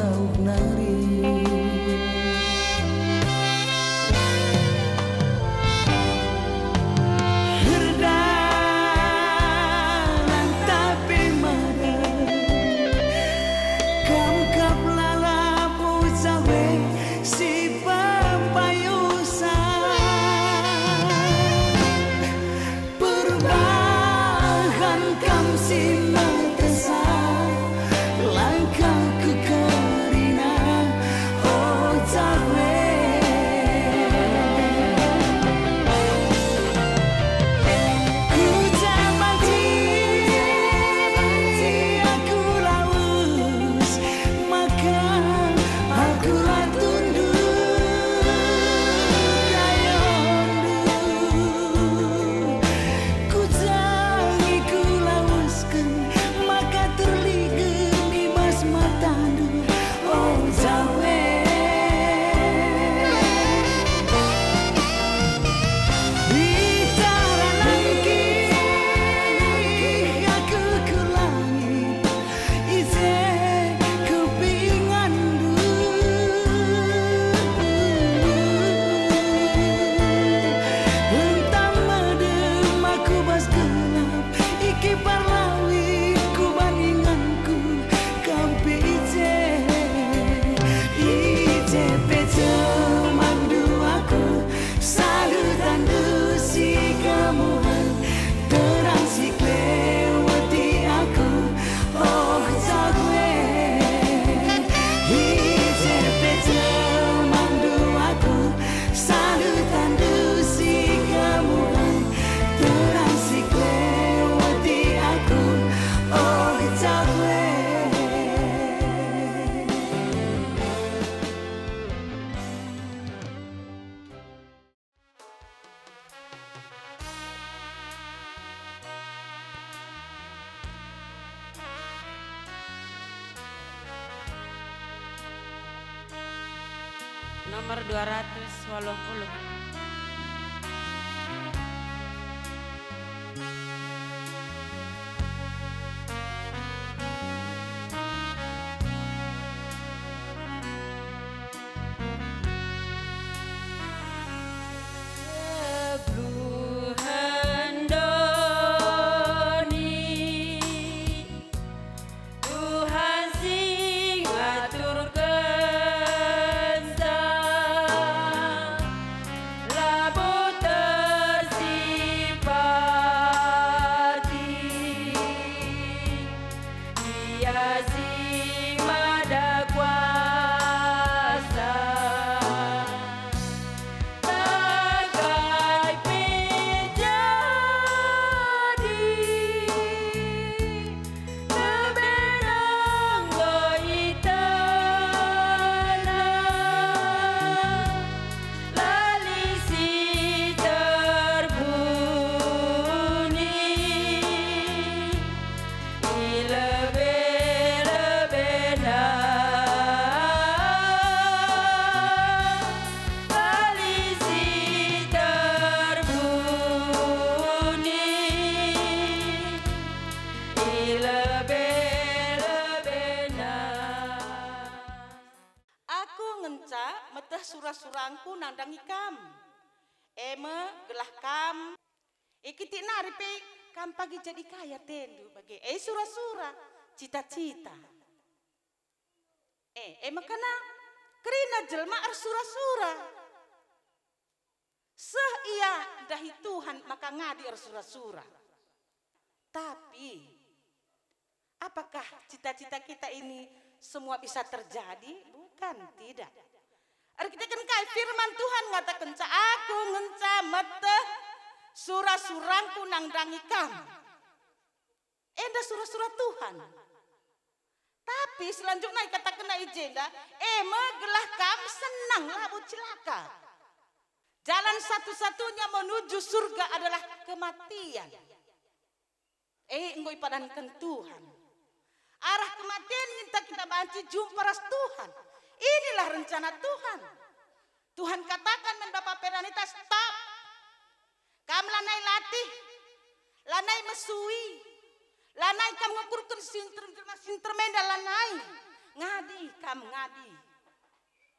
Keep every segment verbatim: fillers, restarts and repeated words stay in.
Nari. Erdalan tapi mada, kam kap lalap ucabe si pempayusa. Perbahan kam si metesa, langkahku kerina, o Jawe. Ku jamanci aku lawes, maka aku la tunduk kayondu. Kujangi kulawesken maka terligen i bas matandu, o Jawe. Itaranangki aku ku langit, i je kupinganndu. Ntah medem aku bas gelap, i kipar lawit kuban inganku, kam pe i je. I je pe jelmandu aku, salutandu si kemuhen, terang si kleweti aku, oh Jawe. I je pe jelmandu aku, salutandu si kemuhen, terang si kleweti aku, oh Jawe. Nomor dua ratus waluh puluh. Sebelum hendoni Tuhan si ngaturkenca, labo tersipati. Ia si mada kuasa, takai pe jadi, lebe nanggo itena, la lit si terbuni. I lebe-lebena, la lit si terbuni. I lebe-lebena. Aku ngenca meteh sura-surangku nandangi kam. E me gelah kam, e, kitik nari pe kam pagi jadi kai atendu bage, e, sura-sura, cita-cita. E, e mekana kerina jelma ersura-sura. Seh ia ndahi Tuhan maka ngadi ersura-sura. Tapi, apakah cita-cita kita ini semua bisa terjadi? Bukan, tidak. Erkiteken kai firman Tuhan ngatakenca, "Aku ngenca meteh sura-surangku nandangi kam." Enda sura-sura Tuhan. Tapi selanjutnya ikatakenna i jenda, "E me gelah kam senang, labo cilaka." Jalan satu-satunya menuju surga adalah kematian. E, enggo ipadanken Tuhan. Arah kematian nginta kita banci jumpa ras Tuhan. Inilah rencana Tuhan. Tuhan katakan man bapa peranita, "Stop! Kam lanai latih, lanai mesui, lanai kam ngukurken si nter-, jelma si nterem enda, lanai. Ngadi kam ngadi.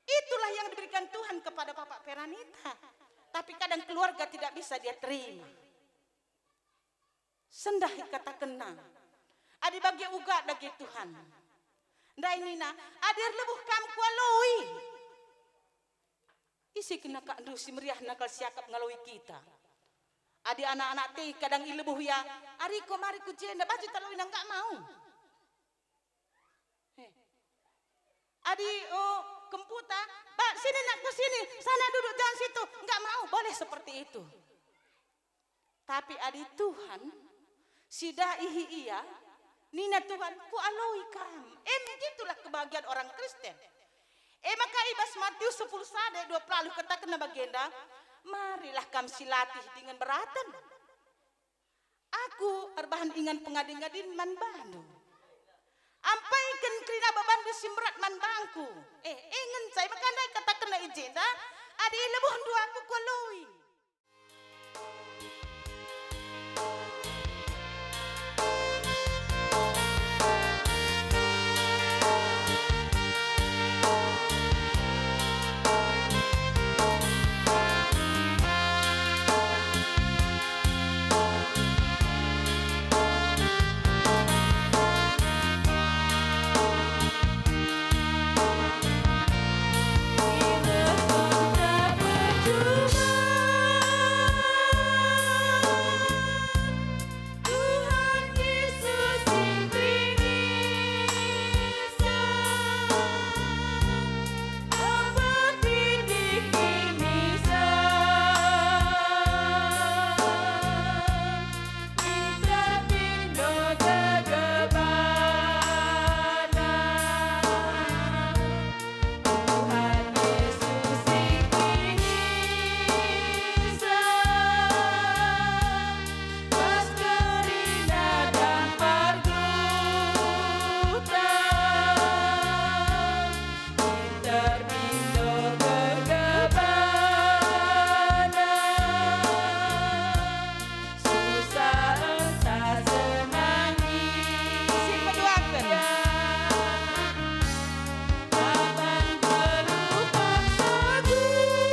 Itulah yang diberikan Tuhan kepada Bapak Peranita. Tapi kadang keluarga tidak bisa dia terima. Sendah ikatakenna, "Adi bage uga dage Tuhan." Ndai nina, "Adi erlebuh kam kualoi." Ise kena kak ndu si meriahna kal siakap ngaloi kita. Adi anak-anak tei kadang ilebuh ia, "Ariko mari ku jenda, banci taloina enggak mau." Eh. Adi, oh, kemputa, "Ba, sini nak ku sini, sana duduk jangan situ." Enggak mau, boleh seperti itu. Tapi adi Tuhan, si daihi ia, nina Tuhan, "Kualoi kam." Em, itulah kebahagiaan orang Kristen. E maka i bas Matius sepuluh sada dua puluh katakenna bagenda, "Marilah kam silatih dingen beraten. Aku erbahan ingan pengadi-ngadin man bandu. Ampaiken kerina bebandu si mberat man bangku." Eh, e ngenca, e maka ndai katakenna i jenda, "Adi ilebuhndu aku kualoi." Tuhan Yesus si kinisa, pas kerina dampar geluhta, terpindo gegebarna. Susah entah senang ia. Sing peduaken. Abang beluh paksa guru.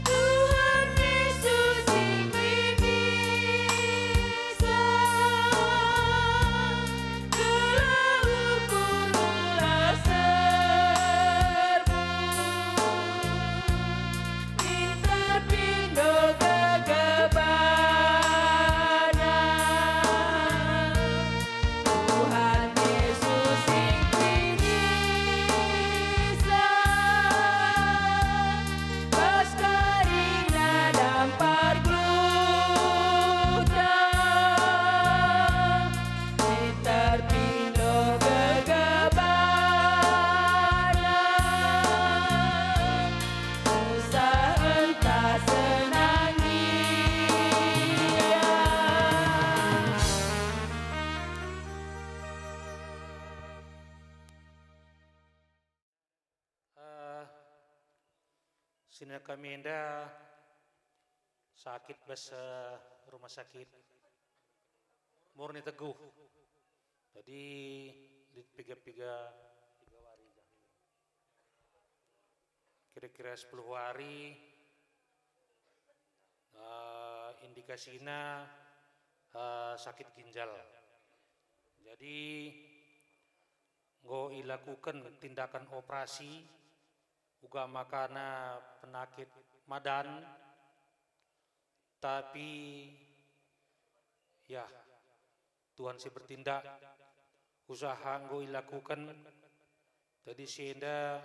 Tuhan Yesus sing kinisa. Gelah ukur, gelah serbu. Terpindo gegebarna. Tuhan Yesus sing kinisa, pas kerina dampar geluhta. Terpindo gegebarna, susah entah senang ia. Eh, senina kami enda sakit bas, eh, rumah sakit Murni Teguh. Jadi, lit piga-piga, kira-kira sepuluh hari, eh, indikasina, eh, sakit ginjal. Jadi, enggo ilakuken tindakan operasi, uga makana penakit madan, tapi, ya, Tuhan si bertindak, usaha enggo ilakuken, jadi si enda,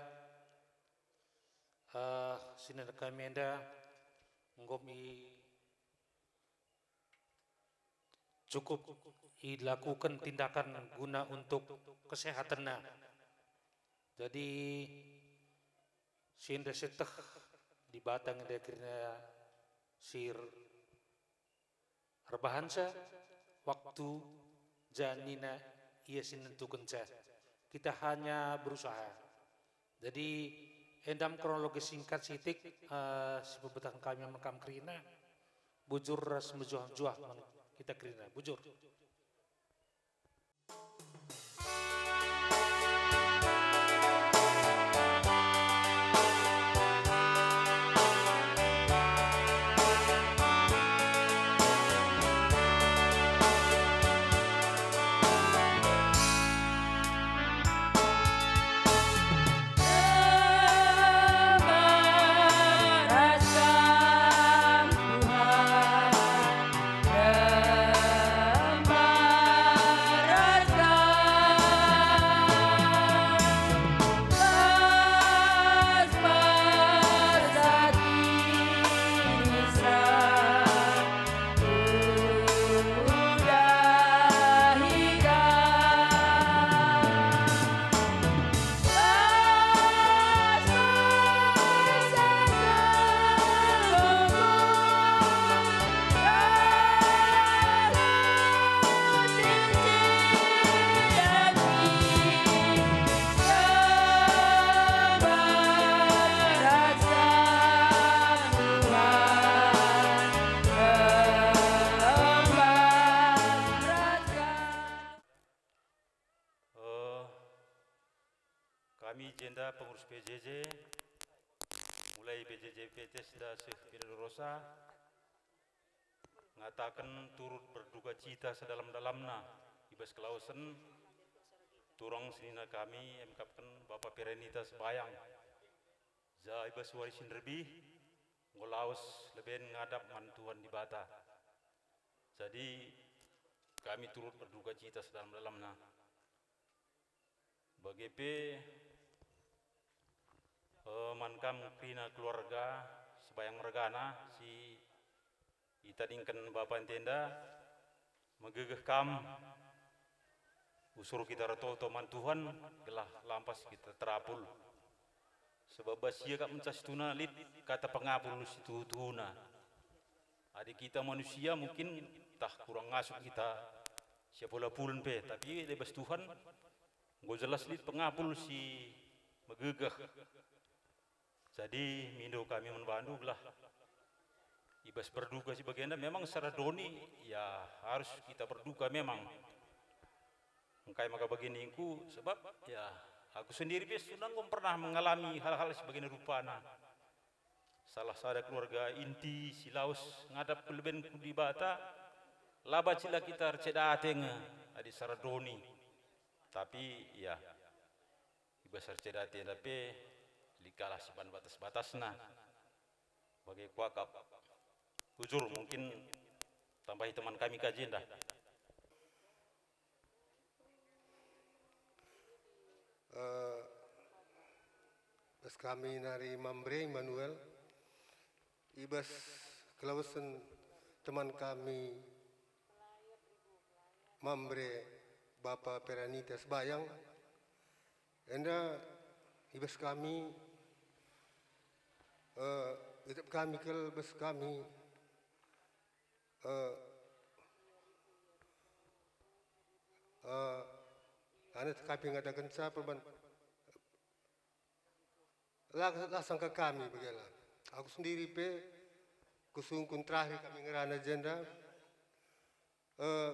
eh, senina kami enda enggo mi-, cukup ilakuken tindakan guna untuk kesehatanna. Jadi, si enda sieteh Dibata nge kerina si er-, erbahanca waktu janina ia si nentukenca. Kita hanya berusaha. Jadi, enda me kronologi singkat sitik, eh, si pebetahken kami man kam kerina, bujur ras mejuah-juah man kita kerina. Bujur. Kami jenda pengurus P J J, mulai P J J P Tesda seh Pinda Dorosa, ngataken turut berduka cita sedalam-dalamna i bas kelawesen turang senina kami emkapken Bapa Perenita Sebayang. Ja i bas wari si nderbih, enggo lawes leben ngadap man Tuhan Dibata. Jadi, kami turut berduka cita sedalam-dalamna. Bage pe, eh, man kam kerina keluarga Sebayang mergana si itadingken bapa ntenda, megegeh kam, usur kita ertoto man Tuhan, gelah lampas kita terapul. Sebab bas ia kap mencas tuna lit kata pengapul si tuhu-tuhuna. Adi kita manusia mungkin tah kurang ngasup kita siapula-pulen pe, tapi i bas Tuhan enggo jelas lit pengapul si megegeh. Jadi, mindo kami man bandu gelah i bas berduka si bagenda memang secara doni, ya, harus kita berduka memang. Engkai maka bage ningku? Sebab, ya, aku sendiri pe sebenarna enggo pernah mengalami hal-hal si bagenda rupana. Salah sada keluarga inti si lawes ngadap ku leben ku Dibata, la banci la kita erceda ate nge adi secara doni. Tapi, ya, i bas erceda ate enda pe lit kalak si man batas-batasna. Bage kuakap. Bujur, mungkin tambahi teman kami ka jenda. Eh, bas kami nari Mamre Immanuel, i bas kelawesen teman kami Mamre Bapa Peranita Sebayang, enda i bas kami, eh, tetap kami kal bas kami, eh, eh, ane kami ngatakenca perban-, la, la sangka kami bagela. Aku sendiri pe kusungkun terakhir kami ngerana jenda, eh,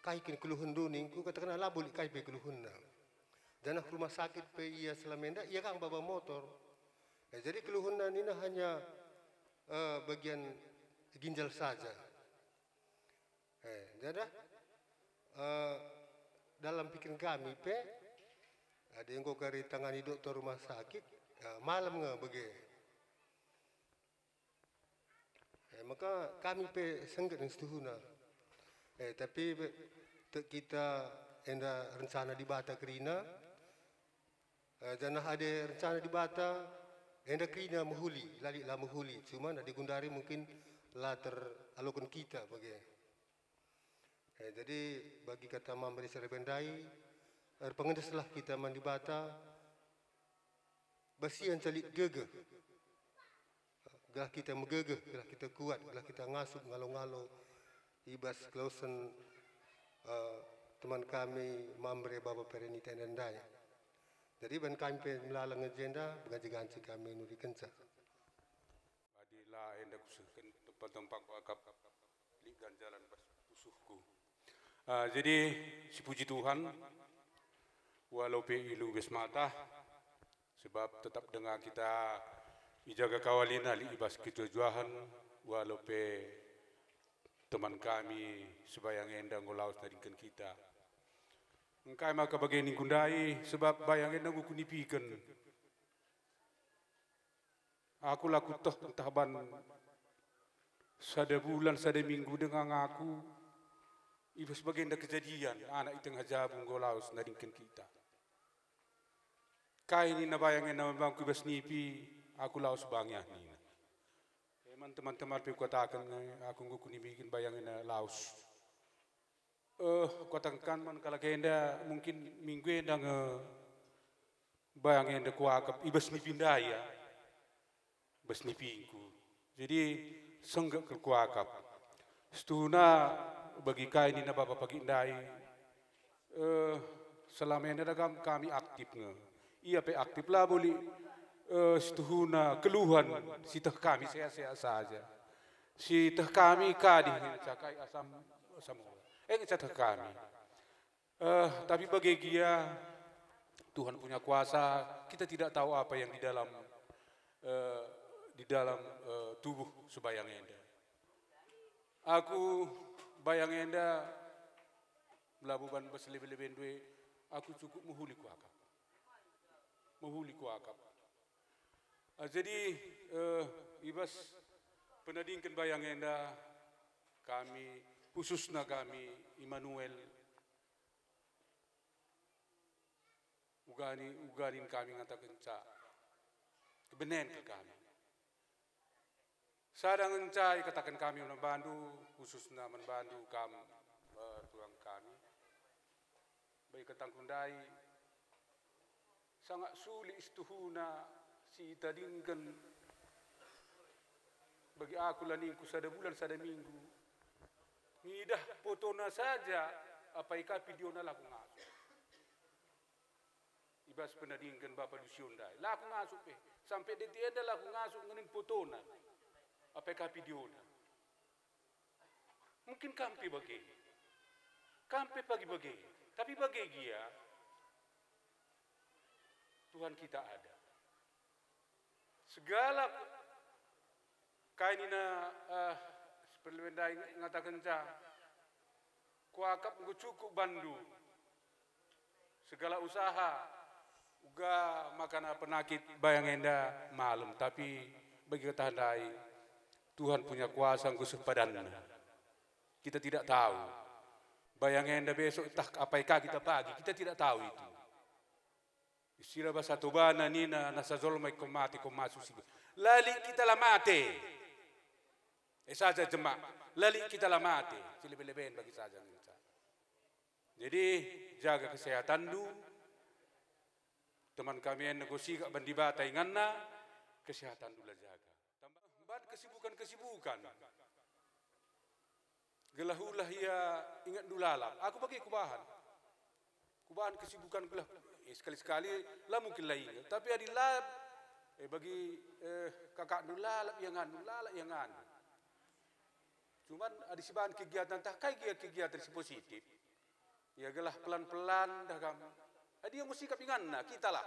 kai kin keluhenndu ningku, katakenna labo lit kai pe keluhenna. Janah ku rumah sakit pe ia selama enda, ia kang baba motor. Eh, jadi keluhenna nina hanya, eh, bagian ginjal saja. Eh, janah, eh, dalam pikiren kami pe, adi enggo kari tangani dokter rumah sakit, eh, malem nge bage. Eh, maka kami pe sengget nge situhuna. Eh, tapi pe, tek kita enda rencana Dibata kerina, Eh, janah adi rencana Dibata, enda kerina mehuli, la lit la mehuli, cuman adi gundari mungkin la teraloken kita bage. Eh, jadi bagi kata Mamre si rebe ndai, erpengendeslah kita man Dibata, bas ia nca lit gegeh. Gelah kita megegeh, gelah kita kuat, gelah kita ngasup ngalo-ngalo i bas kelawesen, eh, teman kami Mamre Bapa Perenita enda ndai. Jadi ban kami pe melala nge jenda, beganci-ganci kami nurikenca. Adi la enda kusehken tempa-tempa kuakap lit ganjalan bas pusuhku. Ah, jadi, sipuji Tuhan, walau pe ilu bas mata, sebab tetap denga kita ijaga kawalina lit i bas ketujuahen, walau pe teman kami Sebayang enda enggo lawes nadingken kita. Engkai maka bage ningku ndai, sebab Bayang enda enggo kunipiken. Aku la kuteh ntah ban sada bulan, sada minggu denga ngaku, i bas bagenda kejadian, anak i tengah jabu enggo lawes nadingken kita. Kai nina Bayang enda man bangku i bas nipi, aku lawes bangi ah nina. E man teman-teman pe kukataken nge, aku enggo kunipiken Bayang enda lawes. Eh, kukataken man kalak enda, mungkin minggu enda nge Bayang enda kuakap i bas nipi ndai, ya. Bas nipingku. Jadi, sengget kal kuakap. Situhuna bagi kai nina bapa pagi ndai, eh, selama enda dagam kami aktif nge. Ia pe aktif labo lit, eh, situhuna keluhen si teh kami sehat-sehat saja. Si teh kami kadih ngenca kai asam, asam urat. E ngenca teh kami. Eh, tapi bage gia Tuhan punya kuasa, kita tidak tahu apa yang di dalam, eh, di dalam, eh, tubuh sebayang enda. Aku bayang enda, melabuh ban bas lebe-leben due, aku cukup mehuli kuakap. Mehuli kuakap. Ah, jadi, eh, i bas penadingken bayang enda, kami, khususna kami Immanuel, uga nin, uga nin kami ngatakenca kebenen kal kami. Sada ngenca ikataken kami man bandu, khususna man bandu kam, eh, tulang kami. Bagi katangku ndai, sanga sulit situhuna si itadingken. Bagi aku la ningku sada bulan, sada minggu. Ngidah fotona saja, apai ka videona la kungasup. I bas penadingken Bapa Lusio ndai. La kungasup pe. Sampe detik enda la kungasup ngenen fotona. Apai ka videona. Mungkin kam pe bage. Kam pe pagi bage. Tapi bage gia, Tuhan kita ada. Segala kai nina, eh, si perlindai ngatakenca, kuakap enggo cukup bandu. Segala usaha, uga makana penakit bayang enda malem, tapi bagi kata ndai, Tuhan punya kuasa enggo seh padanna. Kita tidak tahu. Bayang enda besok tah apai ka kita pagi, kita tidak tahu itu. Istilah bahasa Tobana nina, nasa jolma ikon mate, ikon masu si. La lit kita la mate. Eh, saja jemak. La lit kita la mate. Si lebe-leben bagi saja ngenca. Jadi, jaga kesehatanndu. Teman kami enda enggo sikap ban Dibata inganna, kesehatanndu la jaga. Tambah ban kesibukan-kesibukan. Gelah ulah ia ingetndu lalap. Aku bage kubahan. Kubahan kesibukan gelah, eh, sekali-sekali la mungkin la inget. Tapi adi la, eh, bagi, eh, kakakndu lalap ia nganu, lalap ia nganu. Cuman adi sibahan kegiatan tah kai gia kegiatan si positif. Ya gelah pelan-pelan dah kam. Adi enggo sikap inganna, kita lah.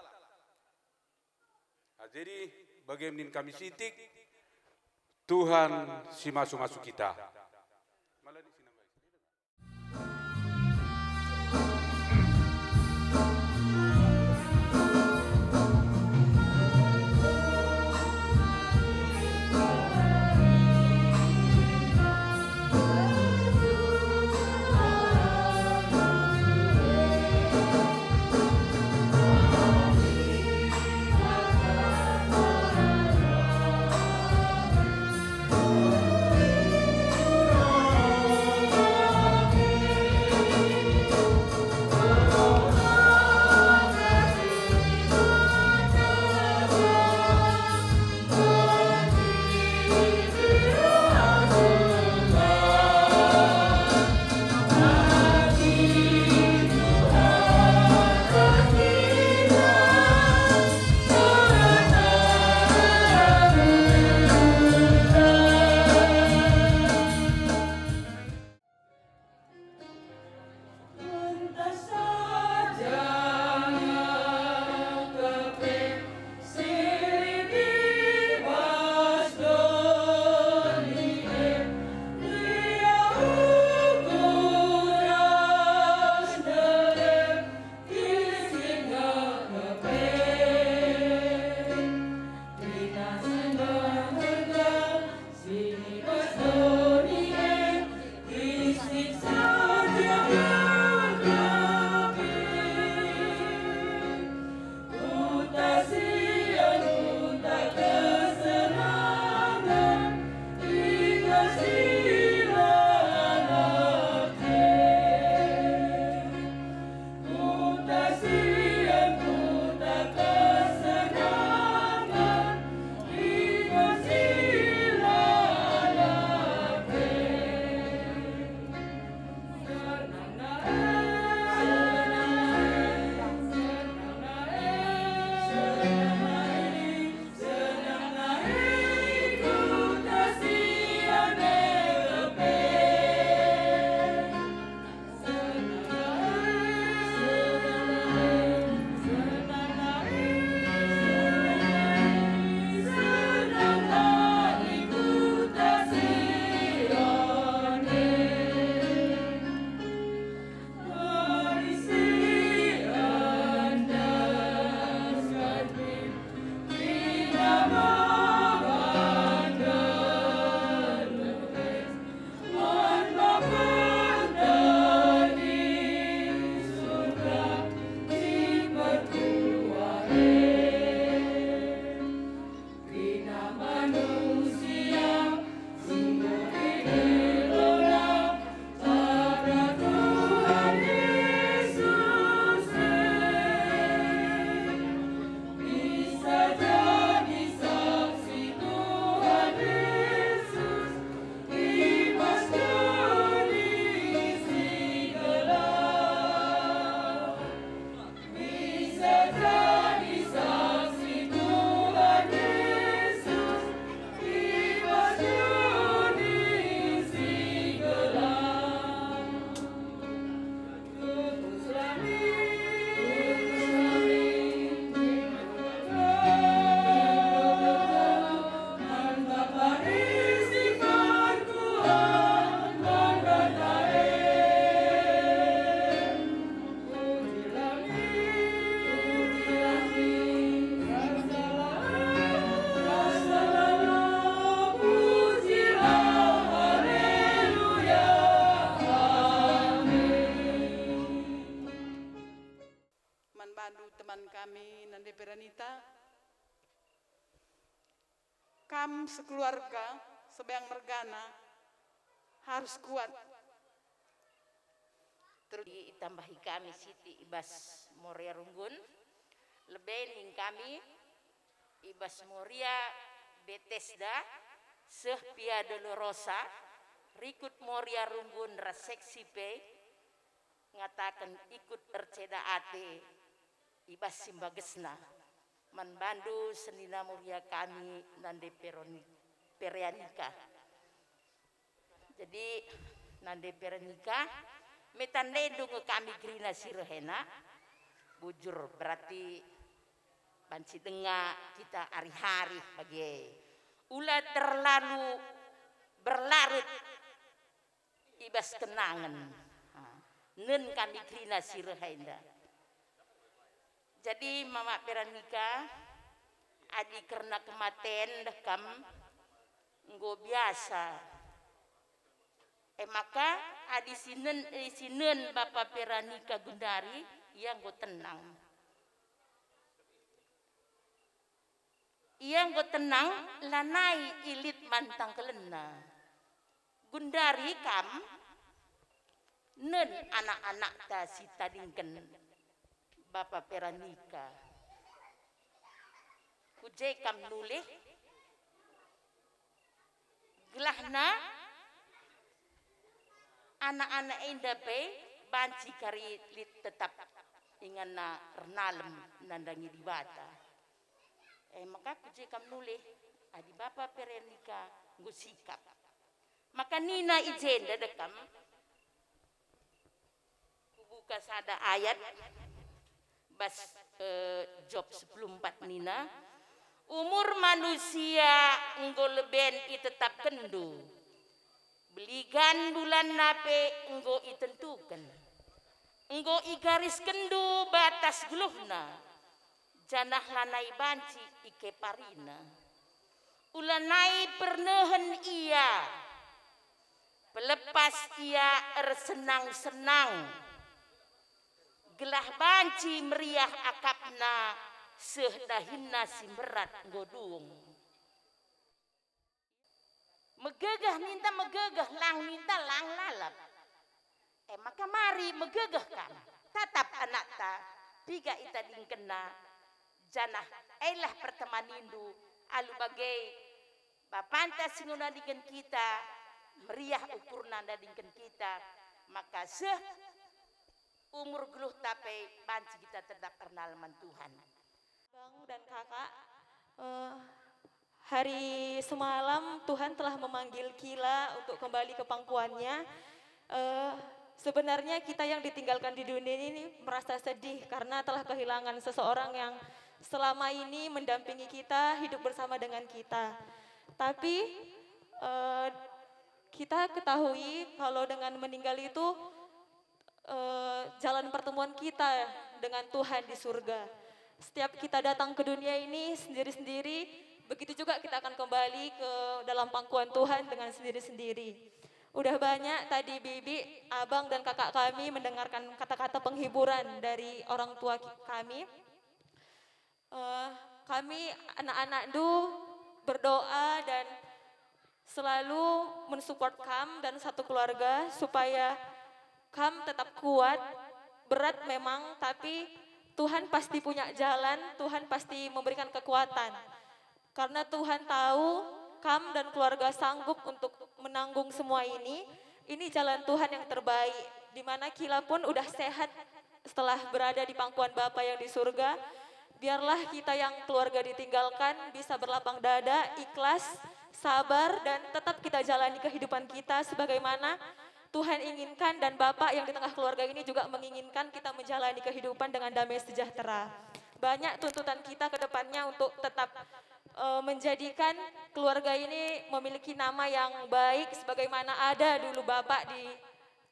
Ah, jadi, bage min kami sitik, Tuhan si masu-masu kita. Bandu teman kami Nande Peranita, kam sekeluarga Sebayang mergana harus kuat. Terus itambahi kami siti i bas Moria Runggun, lebe ning kami i bas Moria Betesda, seh Via Dolorosa, rikut Moria Runggun ras seksi pe, ngataken ikut erceda ate i bas si mbagesna man bandu senina Moria kami Nande Peroni-, Pereanika. Jadi, Nande Perenika, me tandendu nge kami kerina si rehena, bujur, berarti banci denga kita arih-arih bage. Ula terlalu berlarut i bas kenangen. Ha, nen kami kerina si reh enda. Jadi, Mama Perenika, adi kerna kematen deh kam enggo biasa. E maka, adi sinen, eh, sinen Bapa Perenika gundari, ia enggo tenang. Ia enggo tenang, lanai ilit man tangkelenna. Gundari kam nen anak-anakta si tadingken Bapa Perenika. Ku je kam nulih, gelahna anak-anak enda pe banci kari lit tetap inganna ernalem nandangi Dibata. E maka ku je kam nulih, adi Bapa Perenika enggo sikap. Maka nina i jenda dekam, kubuka sada ayat bas, eh, Job sepuluh empat nina, "Umur manusia enggo leben itetapkenndu, beligan bulanna pe enggo itentuken. Enggo igariskenndu batas geluhna, janah lanai banci ikeparina. Ulanai pernehen ia, pelepas ia ersenang-senang, gelah banci meriah akapna seh dahinna si mberat enggo dung." Megegeh ninta megegeh, lang ninta lang lalap. E maka mari megegeh kam, tatap anakta, piga itadingkenna, janah elah pertemanindu, alu bage Bapanta si nggo nadingken kita, meriah ukurna nadingken kita, maka seh umur geluhta pe banci kita tetap ernalem man Tuhan. Abang dan kakak, eh, hari semalam Tuhan telah memanggil Kila untuk kembali ke pangkuannya. Eh, sebenarnya kita yang ditinggalkan di dunia ini merasa sedih karena telah kehilangan seseorang yang selama ini mendampingi kita, hidup bersama dengan kita. Tapi, eh, kita ketahui kalau dengan meninggal itu, eh, jalan pertemuan kita dengan Tuhan di surga. Setiap kita datang ke dunia ini sendiri-sendiri, begitu juga kita akan kembali ke dalam pangkuan Tuhan dengan sendiri-sendiri. Udah banyak tadi bibi, abang, dan kakak kami mendengarkan kata-kata penghiburan dari orang tua ki-, kami. Eh, kami, anak-anakndu, berdoa dan selalu mensupport kam dan satu keluarga supaya kam tetap kuat. Berat memang, tapi Tuhan pasti punya jalan, Tuhan pasti memberikan kekuatan. Karena Tuhan tahu kam dan keluarga sanggup untuk menanggung semua ini. Ini jalan Tuhan yang terbaik, di mana Kila pun udah sehat setelah berada di pangkuan Bapa yang di surga. Biarlah kita yang keluarga ditinggalkan bisa berlapang dada, ikhlas, sabar, dan tetap kita jalani kehidupan kita sebagaimana Tuhan inginkan, dan Bapak yang di tengah keluarga ini juga menginginkan kita menjalani kehidupan dengan damai sejahtera. Banyak tuntutan kita ke depannya untuk tetap, eh, menjadikan keluarga ini memiliki nama yang baik sebagaimana ada dulu Bapak di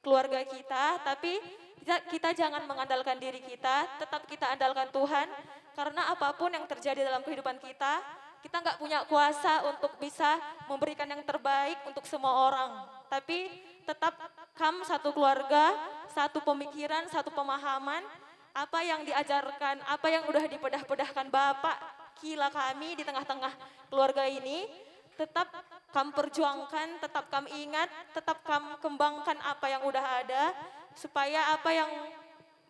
keluarga kita, tapi kita, kita jangan mengandalkan diri kita, tetap kita andalkan Tuhan, karena apapun yang terjadi dalam kehidupan kita, kita nggak punya kuasa untuk bisa memberikan yang terbaik untuk semua orang. Tapi tetap kam satu keluarga, satu pemikiran, satu pemahaman, Apa yang diajarkan, apa yang udah dipedah-pedahkan Bapak kila kami di tengah-tengah keluarga ini, tetap kam perjuangkan, tetap kam ingat, tetap kam kembangkan apa yang udah ada, supaya apa yang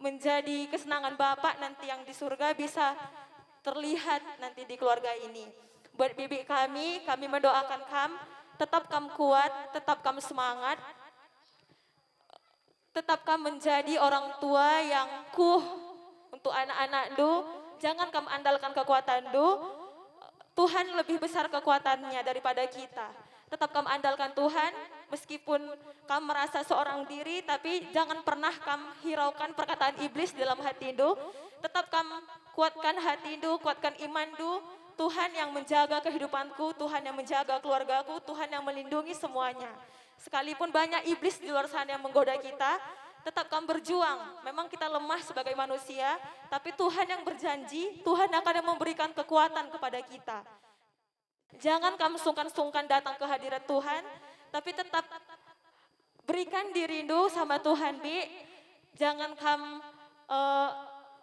menjadi kesenangan Bapak nanti yang di surga bisa terlihat nanti di keluarga ini. Buat bibi kami, kami mendoakan kam, tetap kam kuat, tetap kam semangat, tetap kam menjadi orang tua yang kuh untuk anak-anakndu. Jangan kam andalkan kekuatanndu, Tuhan lebih besar kekuatannya daripada kita. Tetap kam andalkan Tuhan, meskipun kam merasa seorang diri, tapi jangan pernah kam hiraukan perkataan iblis dalam hatindu. Tetap kam kuatkan hatindu, kuatkan imanndu. Tuhan yang menjaga kehidupanku, Tuhan yang menjaga keluargaku, Tuhan yang melindungi semuanya. Sekalipun banyak iblis di luar sana yang menggoda kita, tetap kam berjuang. Memang kita lemah sebagai manusia, tapi Tuhan yang berjanji, Tuhan akan memberikan kekuatan kepada kita. Jangan kam sungkan-sungkan datang ke hadirat Tuhan, tapi tetap berikan dirindu sama Tuhan, Bi. Jangan kam, eh,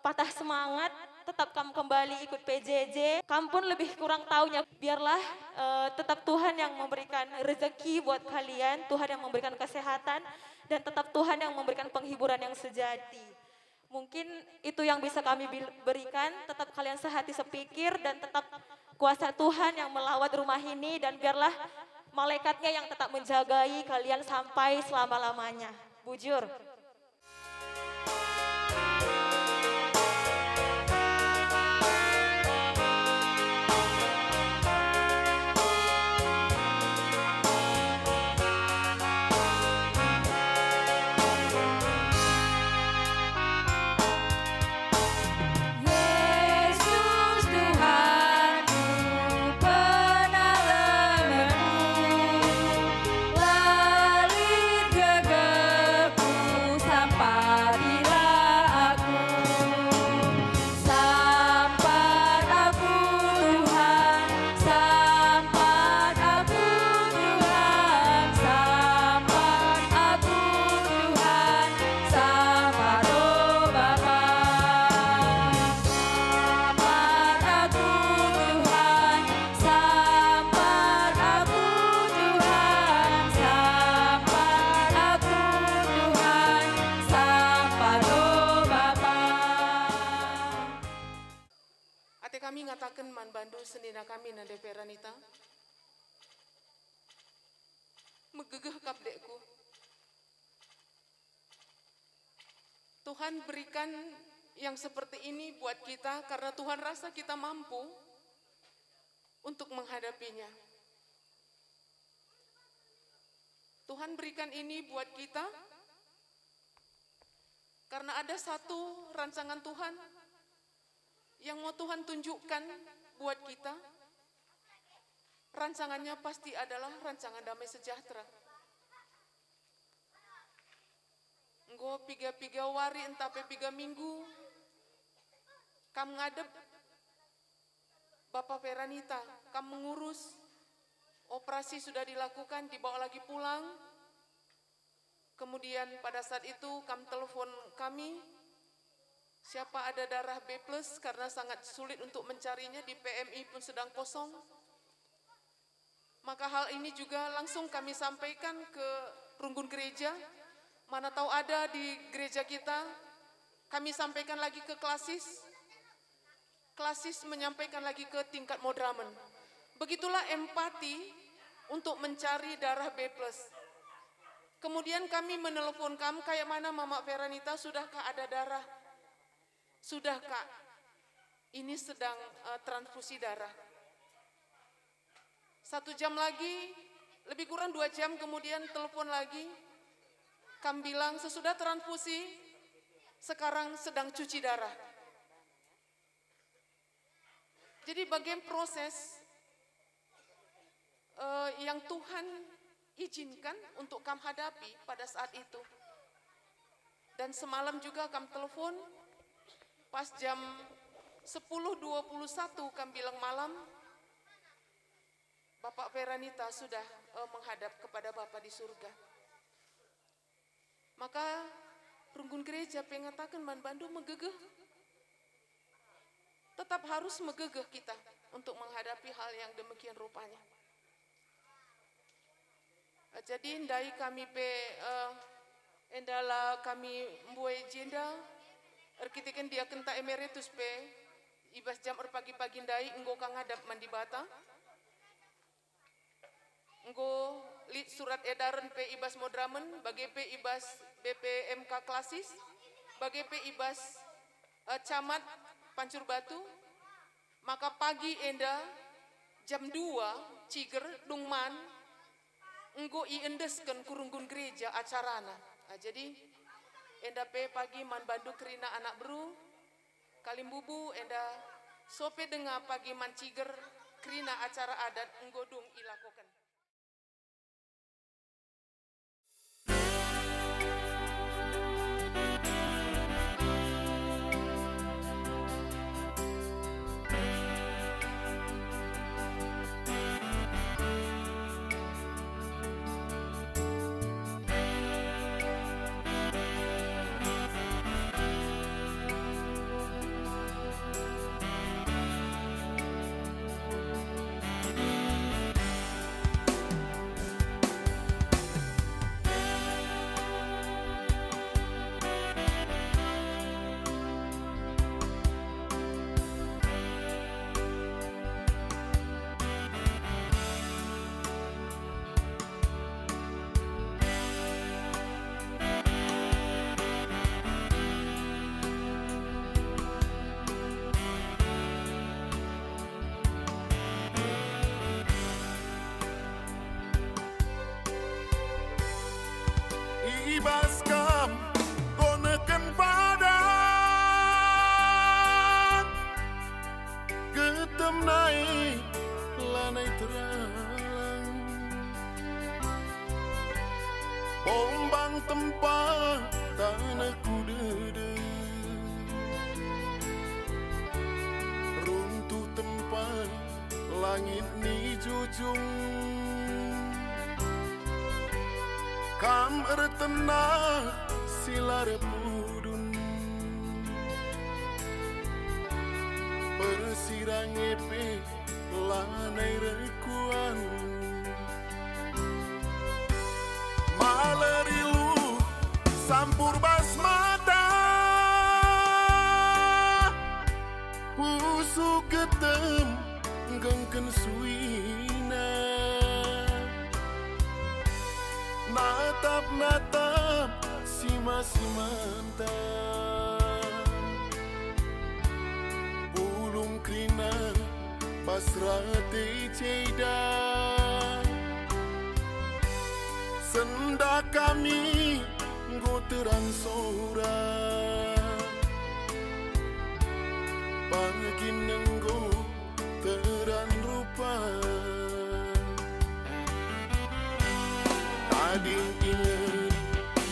patah semangat, tetap kam kembali ikut P J J. Kam pun lebih kurang taunya. Biarlah, eh, tetap Tuhan yang memberikan rezeki buat kalian, Tuhan yang memberikan kesehatan, dan tetap Tuhan yang memberikan penghiburan yang sejati. Mungkin itu yang bisa kami bil-, berikan. Tetap kalian sehati sepikir dan tetap kuasa Tuhan yang melawat rumah ini, dan biarlah malaikatnya yang tetap menjagai kalian sampai selama-lamanya. Bujur. Yesus Tuhanku, penalemenku, la lit gegehku, sampatilah aku. Sampat aku, Tuhan, sampat aku, Tuhan, sampat aku, Tuhan, sampat, oh Bapa. Sampat aku, Tuhan, sampat aku, Tuhan, sampat aku, Tuhan, sampat, oh Bapa. Ate kami ngataken man bandu, senina kami Nande Peranita, megegeh kap dekku. Tuhan berikan yang seperti ini buat kita karena Tuhan rasa kita mampu untuk menghadapinya. Tuhan berikan ini buat kita karena ada satu rancangan Tuhan yang mau Tuhan tunjukkan buat kita. Rancangannya pasti adalah rancangan damai sejahtera. Enggo piga-piga wari ntah pe piga minggu kam ngadep Bapa Peranita, kam mengurus, operasi sudah dilakukan, dibawa lagi pulang. Kemudian pada saat itu kam telepon kami, siapa ada darah B plus, karena sangat sulit untuk mencarinya, di P M I pun sedang kosong. Maka hal ini juga langsung kami sampaikan ke perunggun gereja, mana tahu ada di gereja kita, kami sampaikan lagi ke klasis, klasis menyampaikan lagi ke tingkat Madramen. Begitulah empati untuk mencari darah B plus. Kemudian kami menelpon kam, kayak mana Mama Peranita, sudahkah ada darah? Sudah, Kak. Ini sedang, eh, transfusi darah. Satu jam lagi, lebih kurang dua jam kemudian telepon lagi. Kam bilang sesudah transfusi, sekarang sedang cuci darah. Jadi bagian proses, eh, yang Tuhan izinkan untuk kam hadapi pada saat itu. Dan semalam juga kam telepon, pas jam sepuluh dua puluh satu kam bilang malam, Bapak Peranita sudah, eh, menghadap kepada Bapa di surga. Maka Perunggun gereja pe ngataken man bandu megegeh. Tetap harus megegeh kita untuk menghadapi hal yang demikian rupanya. Eh, jadi ndai kami pe, eh, enda la kami mbue jenda, erkiteken diakenta emeritus pe, i bas jam erpagi-pagi ndai enggo ka ngadap man Dibata. Enggo lit surat edaren pe i bas Modramen, bage pe i bas B P M K Klasis, bage pe i bas, eh, Camat Pancur Batu, maka pagi enda jam dua ciger dung man enggo iendesken ku runggun gereja acarana. Ah, jadi enda pe pagi man bandu kerina anak beru, kalimbubu enda sope denga pagi man ciger kerina acara adat enggo dung ilakoken. I bas kam koneken padan, getem nai lanai teralang. Pombang tempa tanehku dede, runtuh tempa langit ni jujung. Kam ertenah si la erpudun, persirang e pe lanai rekuan. Maler ilu sampur bas mata, pusuh getem nggengken suina. Natap-natap sima-simanta, bulung kerina bas rate ceda. Sendah kami enggo terang sora, pagi enggo terang rupa. Tading inget,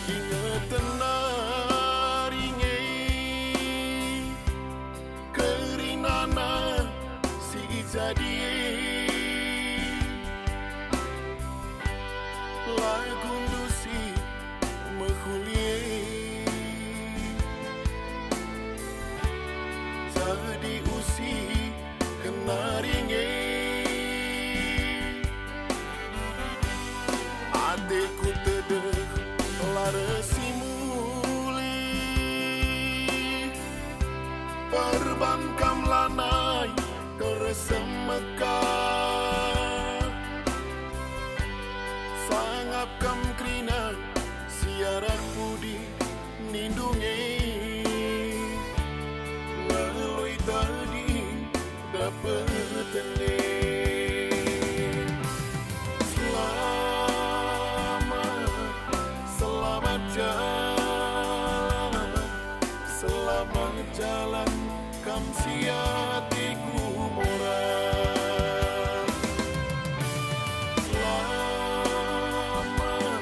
ingeten nari nge, kerinana si jadi e. Lagundu si mehuli e, jadi usihen nari nge. Ateku tedeh la reh si muli, perban kam lanai tersemeka. Sangap kam kerina si arah pudi nindu nge, ngeloi tading dapet e. Selamat, selamat jalan, selamat jalan kam si ateku mora. Selamat,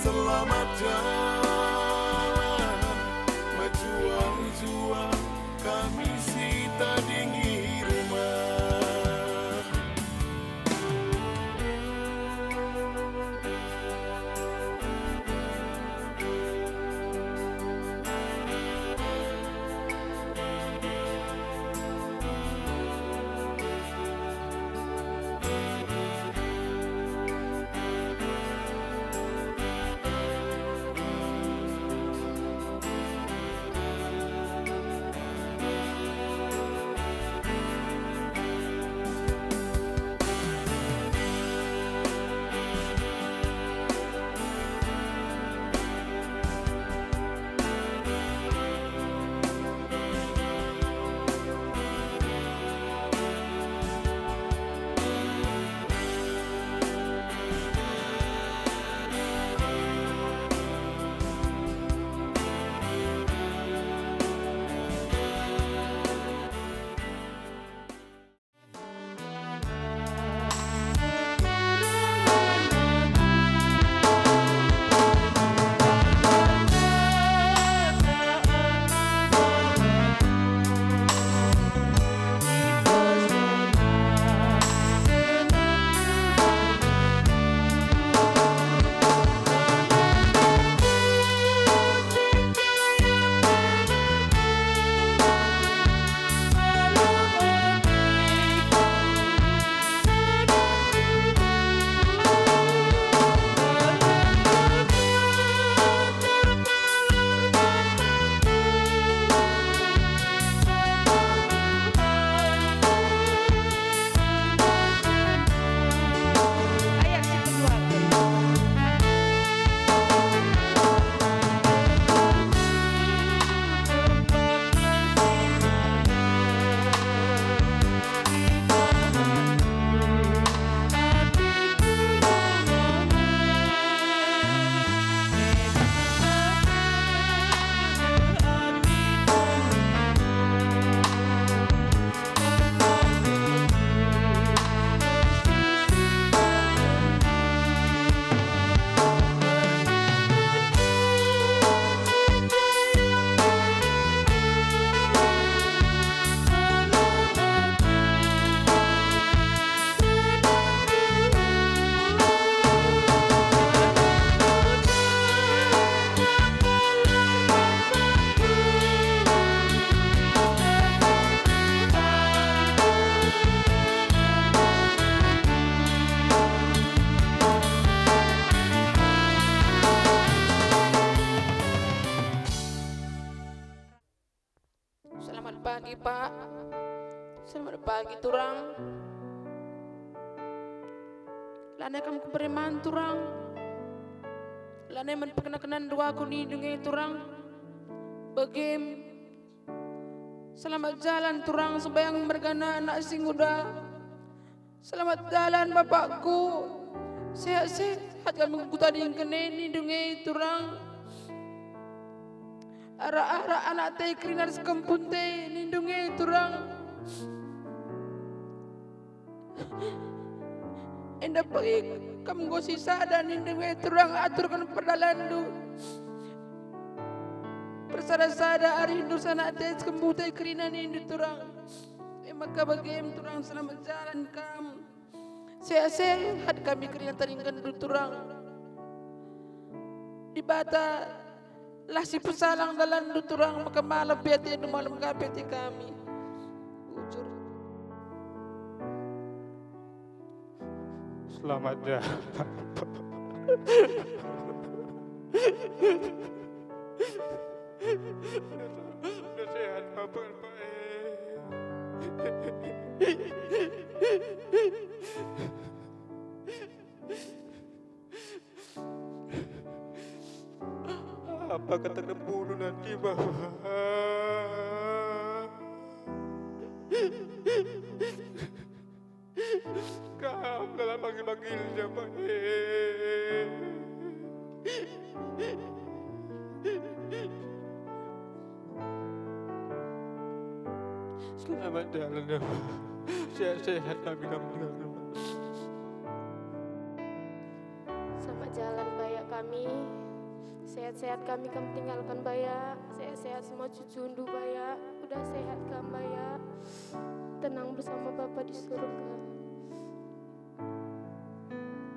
selamat jalan, mejuang-juang kami si tading i rumah. Selamat pagi, Pak. Selamat pagi, Turang. Lanai kam ku preman, Turang. Lanai man pekena-kenan duaku nindu nge, Turang. Begim. Selamat jalan, Turang, sembayang mergana anak si nguda. Selamat jalan, bapakku. Sehat-sehat kami kutadingken e nindu nge, Turang. Arak-arak anak te kerina ras kempun te nindu nge, Turang. Enda pagi kam enggo sisada nindu nge, Turang, aturken perdalanndu. Persada-sada arindu sanak te ras kempun te kerina nindu, Turang. E maka bagem, Turang, selamat jalan kam. Sehat-sehat kami kerina tadingkenndu, Turang. Dibata lah si pesalang dalanndu, Turang, maka malem pe atendu, malem ka pe ate kami. Bujur. Selamat jalan. Udah sehat, Bapak, Pak, eh. Apa kata dembulu nanti, Bapak? Kam dalam bagi-bagi japa, eh. Selamat jalan, ya, Pak. Sehat-sehat kami, kami tinggalkan, Pak. Selamat jalan, Bayak kami. Sehat-sehat kami kam tinggalkan, Bayak. Sehat-sehat semua cucundu, Bayak. Udah sehat kam, Bayak. Tenang bersama Bapa di surga.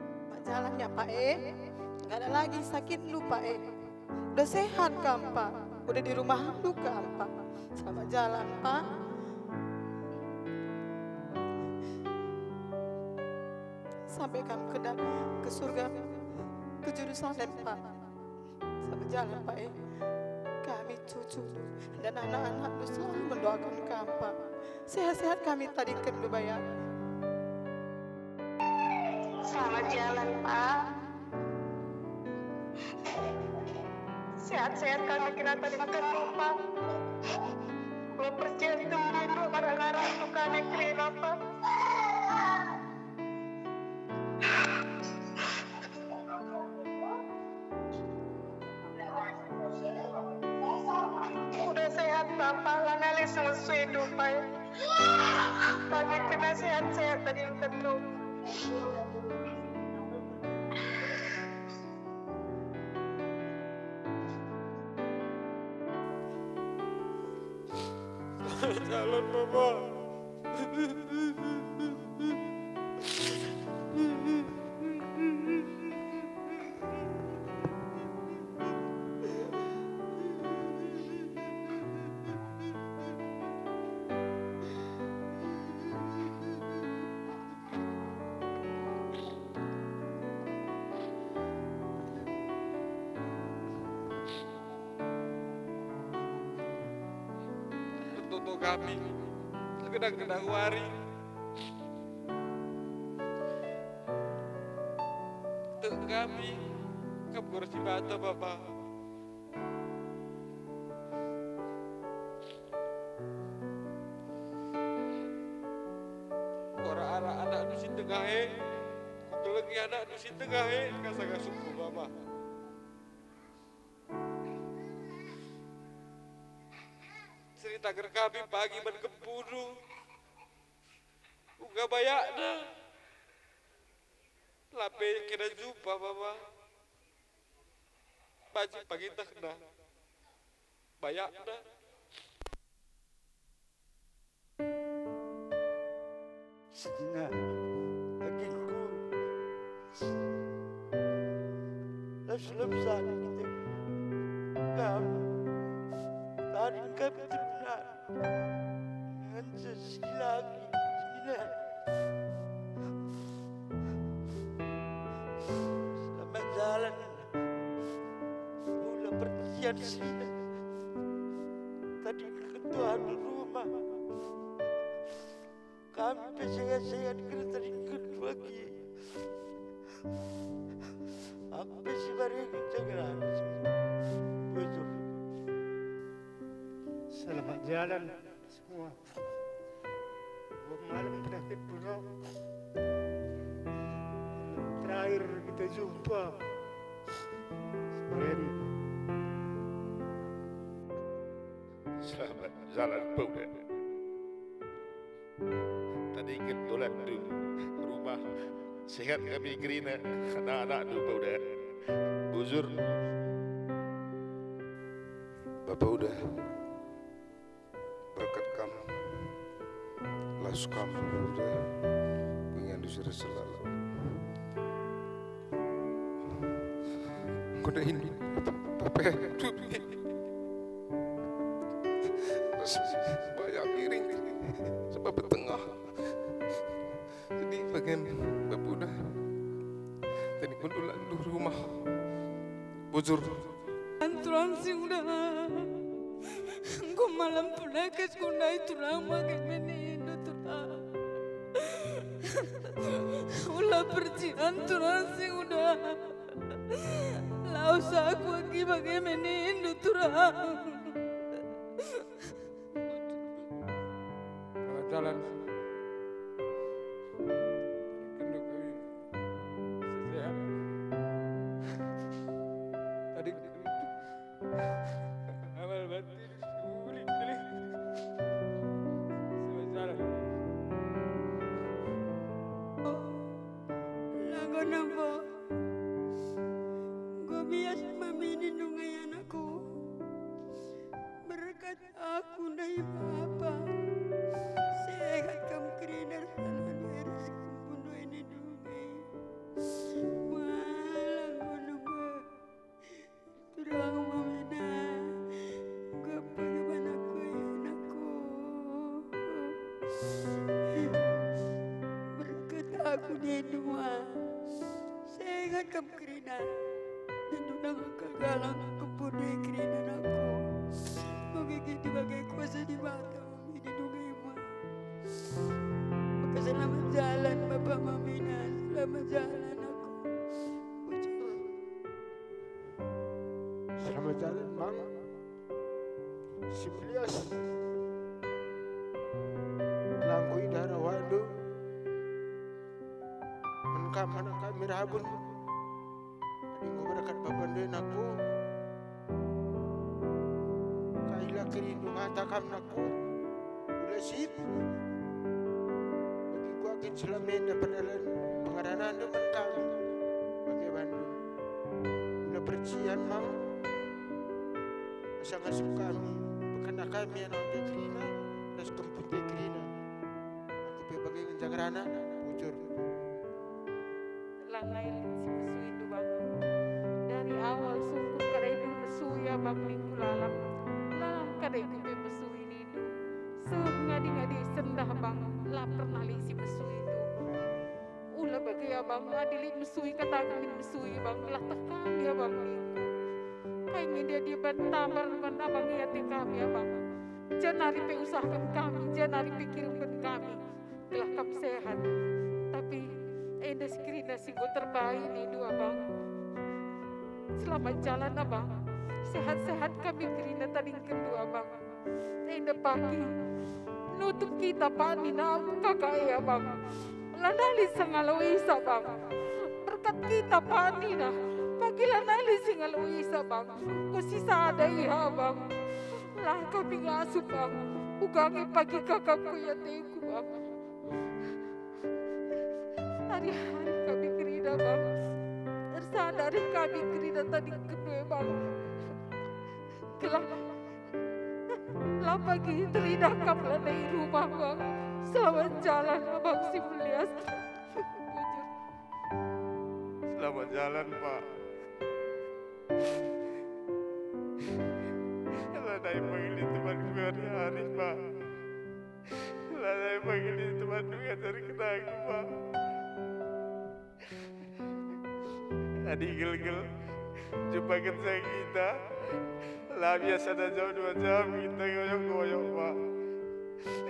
Selamat jalan ya, Pak, eh. Nggak ada lagi sakitndu, Pak, eh. Udah sehat kam, Pak. Udah di rumahndu kam, Pak. Selamat jalan, Pak. Sampai kam ke da-, ke surga, ke Jerusalem, Pak. Selamat jalan, Pak, eh. Kami cucu dan anak-anakndu selalu mendoakan kam, Pak. Sehat-sehat kami tadingkenndu, Bayak. Selamat jalan, Pak. Sehat-sehat kami kerina tadingkenndu, Pak. Kula percaya rindu ngarang-ngarang suka negeri, Pak. Udah sehat, Bapak, lanai lit ngesuindu, Pak. Tapi kena sehat-sehat tadingkenndu. Jalan, Bapak. Ertoto kami, ergedang-gedang wari. Tek kami, kam gor Dibata, Bapa. Kora arah anakndu si tengah e, kukelengi anakndu si tengah e, kasa ngasup ku Bapa. Ceritaken kami pagi man kempundu. Uga bayakna. Lape kena jumpa, Bapa. Banci pagitehna. Bayakna. Sina, dagingku. Las lemsa kita. Kam. Tading kami teruna. Ngenca si lagi. Sina. Selamat jalan. Mula pertian sina. Tadi ketuhan Sehat-sehat kita ringkut bagi. Aku pe si bari ku Cenggeran. Bujur. Selamat jalan semua. Dua malam terakhir pulau. Terakhir kita jumpa. Kemarin. Selamat jalan, Bapa Uda. Tadingken dolandu rumah, sehat kami kerina anak-anakndu, Bapa Uda. Bujur. Bapa Uda, berkat kam, las kam, Bapa Uda, pengian dosa selalu. Enggo dahin, Bapa, Bapa, Bapa. Terus bayar piring, sebab tengah. Jadi bagian Bapa Uda. Tadi kundulan rumah. Bujur. Tulang si udah. Enggo malam pulakes kundai tulang bage menindo tulang. Ula percian tulang si udah. Lawes aku agi bage menindo tulang. Selamat jalan. Kendu kami. Sehat. Tadi amal batin, uli, uli. Selamat jalan. Lagu nempo. Enggo bias mami nindungi anakku. Berkat aku ndai Bapa. Sehat kam kerina ras anak ndai ras kempundu ini dungi. Malang guna be. Turang mamina. Gapa gimana ku anakku. Berkat aku nindu ma. Sehat kam kerina. Nindu nang kal galang kempundu kerina anakku. Bagi gitu bagi kuasa Dibata. Ini dungi ma. Maka selamat jalan, Bapa mamina, selamat jalan aku. Bujur. Selamat jalan, Bang. Si melias. Langkui darah wandu. Mengkam anak kami rabun. Adi enggo berkat Bapa ndai nakku, kailah kerindu ngata kam nakku. Ula sip. Bagi kuakin selama enda perdalan pengaranandu man kami. Bage bandu. Ula percian mang. Asa ngasup kami. Bekana kami anak ndai kerina. Ras kempun ndai kerina. Aku pe bage ngenca ngerana. Bujur. Lanai lit si mesuindu bang. Dari awal sungkun kadaindu mesui abang ningku lalap. Lalap kadaiku pe mesui nindu. Seh ngadi-ngadi sendah bang, la pernah lit si mesuindu. Ula bage abang, adi lit mesui kataken min mesui bang, gelah teh kami abang ningku. Kai nge dia diban tambar man abang i ate kami abang. Janari pe usahaken kami, janari pe kirimken kami. Gelah kam sehat. Tapi enda si kerina si enggo terbaik nindu abang. Selamat jalan abang. Sehat-sehat kami kerina tadingkenndu abang. Enda pagi nutup kita panina aku kakak e abang. Lanai lit sangalo isa bang. Berkat kita panina. Pagi lanai lit singalo isa bang. Ku sisada iha abang. Lah kami ngasup bang. Uga nge pagi kakapku i ateku bang. Hari-hari kami kerina bang. Ersadari kami kerina tadingkenndu e bang. Gelah la pagi teridah kam lanai rumah bang. Selamat jalan abang si melias. Bujur. Selamat jalan, Pak. Lanai pagi temanku hari-hari, Pak. Lanai pagi temanku ngajarken aku, Pak. Adi gelgel, jumpa kenca kita, la biasa da jam dua jam kita ngoyok-ngoyok, Pak.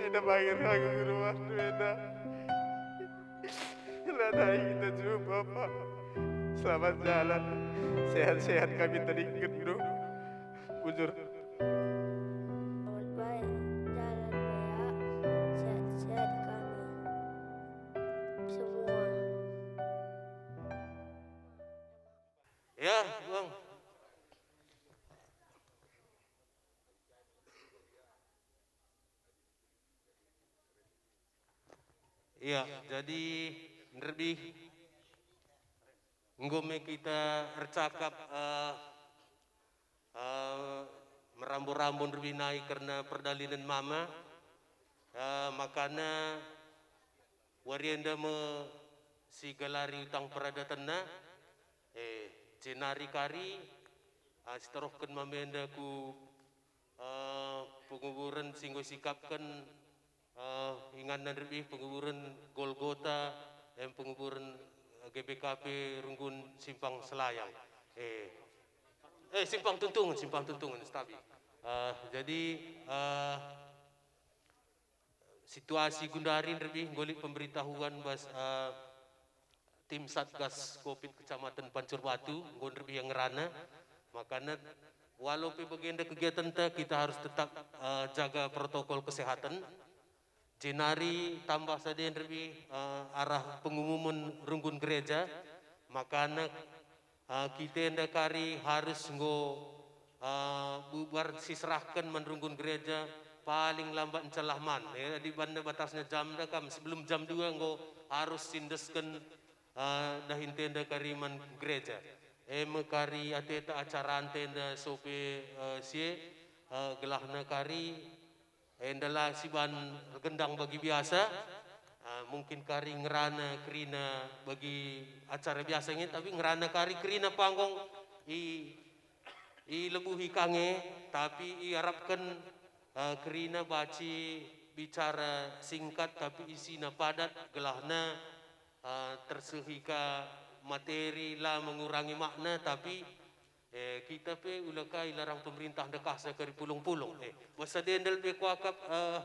Enda bangin aku ku rumahndu enda. Dahi kita jumpa, Pak. Selamat jalan. Sehat-sehat kami tadi, Gendu. Bujur. Selamat baik, jalan baik. Sehat-sehat kami semua. Ya, Bang. Iya, jadi nderbih enggo me kita ercakap, eh, eh, merambo-rambo nderbih nai kerna perdalanen mama, eh, makana wari enda me sigalari utang peradatenna, eh, jenari kari, ah, siterohken mama enda ku eh, penguburen si enggo sikapken, eh, inganna nderbih penguburen Golgota, em penguburen, eh, G B K P Runggun Simpang Selayang. Eh, eh, Simpang Tuntungen, Simpang Tuntungen, setabi. Eh, jadi, eh, situasi gundari nderbih enggo lit pemberitahuan bas, eh, tim Satgas Covid Kecamatan Pancur Batu enggo nderbih ngerana. Makana walau pe bagenda kegiatenta, kita harus tetap, eh, jaga protokol kesehatan. Jenari tambah sada nderbih, eh, arah pengumumen runggun gereja, makana, eh, kita enda kari harus enggo, eh, bubar siserahken man runggun gereja paling lambat encelah man. Eh, adi banna batasna jam enda kam, sebelum jam dua enggo harus siendesken, eh, dahin tenda kari man gereja. E me kari ateta acara tenda sope, eh, sie, eh, gelahna kari, enda la siban ergendang bagi biasa, eh, mungkin kari ngerana kerina bagi acara biasa nge, tapi ngerana kari kerina panggong i, ilebuhi ka nge, tapi iarapken, eh, kerina banci bicara singkat tapi isina padat, gelahna, eh, tersehi ka materi la mengurangi makna, tapi, eh, kita pe ula kai larang pemerintah ndekahsa kari pulung-pulung. Eh, basa dendel pe kuakap, eh,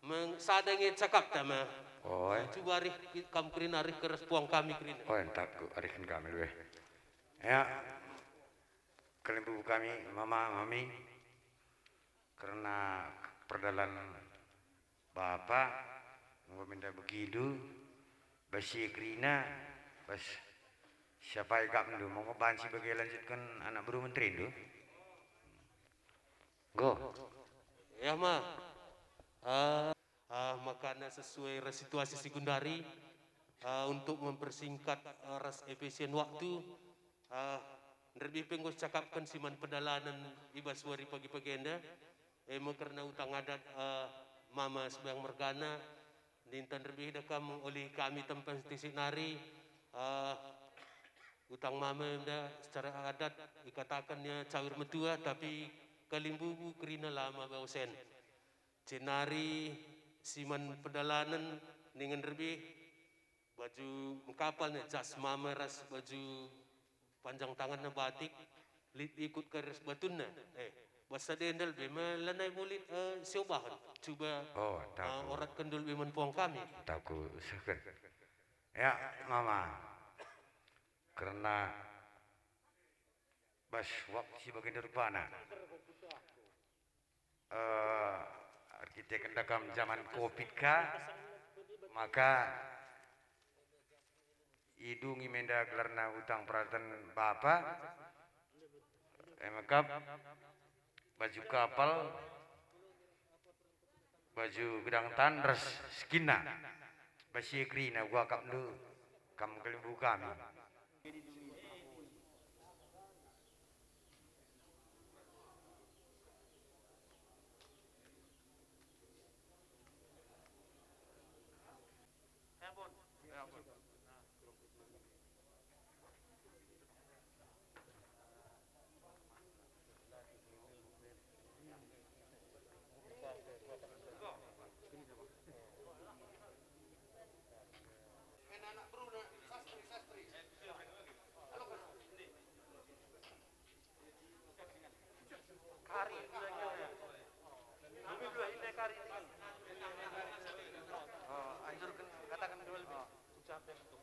meng-, sada nge cakapta me. Oi. Cuba arih ki-, kam kerina arih keras puang kami kerina. Oi, entak ku arihken kami lueh. Ya, kalimbubu kami, mama, mami, kerna perdalan Bapa, enggo minda begindu, bas si kerina, bas siapa ikapndu, maka banci bage lanjutken anak beru menterindu? Enggo. Ya, Ma. Eh, eh, makana sesuai ras situasi si gundari, eh, untuk mempersingkat, eh, ras efisien waktu, eh, nderbih pe enggo cakapken si man pedalanen i bas wari pagi-pagi enda, e me kerna utang adat, eh, mama sembahyang mergana, ninta nderbih da kam olih kami tempa stisik nari, eh, utang mama enda secara adat ikataken ia cawir metua, tapi kalimbubu kerina la maba osen. Jenari si man pedalanen ningen nderbih baju mekapal ne, jas mama ras baju panjang tanganna batik, lit ikut kari ras batunna. Eh, basa dendel be me lanai bulit, eh, siobahen. Cuba, oh, eh, oratken dulu be man puang kami. Taku seken. Ya, mama. Kerna bas waktu si bagenda rupana. Eh, erkiteken da kam jaman covid ka, maka idungi menda gelarna utang peradaten bapa, e me kap baju kapal, baju gedang tan ras sekinna. Bas si kerina kuakapndu kam kalimbubu kami. Kari, kami dua ini kari ini kan. Oh, anjurkan, katakan dua lebih. Ucapen untuk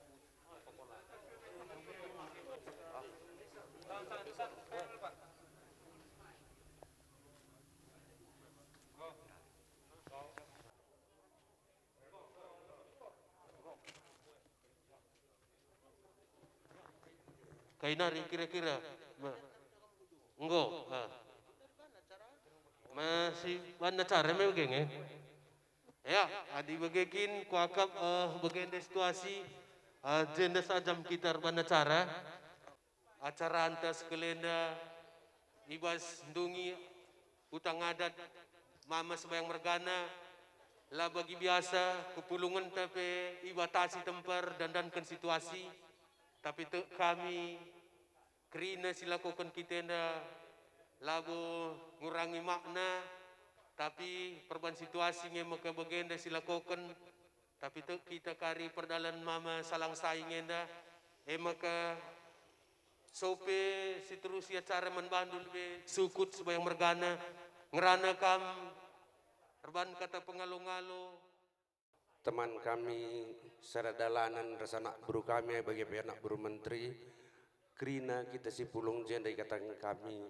Kai nari kira-kira? Ma-, enggo, ha. Masih banna cara me bage nge. Ya, adi bage kin kuakap, eh, bagenda situasi, eh, jenda saja kita erbanna cara. Acaranta sekelenda i bas ndungi utang adat mama sembahyang mergana, la bagi biasa, kepulungenta pe ibatasi temper dandanken situasi, tapi tek kami kerina si lakoken kita enda labo ngurangi makna, tapi perban situasi nge maka bagenda si lakoken, tapi tek kita kari perdalan mama salang sai ngenda, e maka sope si terusi acara man bandu lebe sukut sembahyang mergana, ngerana kam erban kata pengalo-ngalo. Teman kami sada dalanen ras anak beru kami bage pe anak beru menteri, kerina kita si pulung jenda ikataken kami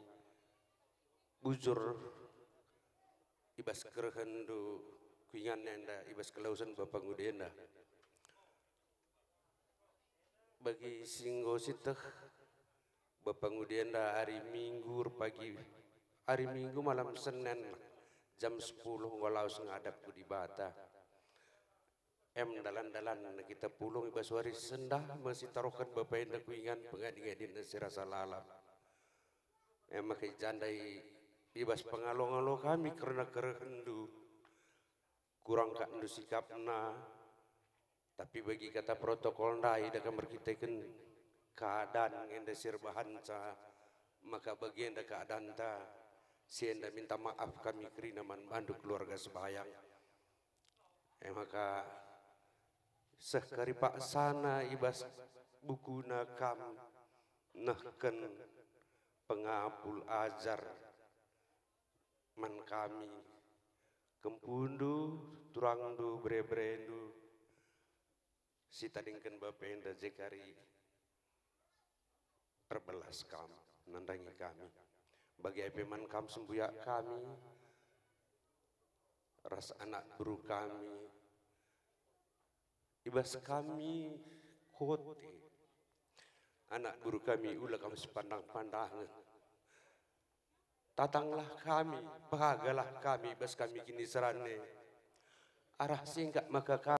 bujur i bas kerehenndu kuingan enda, i bas kelawesen Bapa Ngudi enda. Bagi si enggo sieteh, Bapa Ngudi enda ari Minggu erpagi, ari Minggu malam Senen jam sepuluh enggo lawes ngadap ku Dibata. Em dalan-dalan kita pulung i bas wari sendah me sitaroken Bapa enda kuingan pengadi-ngadinna si rasa lalap. Em maka i jandai i bas pengalo-ngalo kami kerna kerehenndu, kurang ka ndu sikapna, tapi bagi kata protokol ndai dah kam erkiteken keadaan enda si erbahanca, maka bagenda keadaanta, si enda minta maaf kami kerina man bandu keluarga sebayang. E maka seh kari paksana i bas bukuna kam nehken pengapul ajar man kami, kempundu, turangndu, bere-berendu, si tadingken Bapa enda je kari erbelas kam nandangi kami. Bage pe man kam sembuyak kami, ras anak beru kami, i bas kami kote. Anak beru kami ula kam sipandang-pandangen. Tatanglah kami, pehagalah kami bas kami kiniseran e. Arah si engkap maka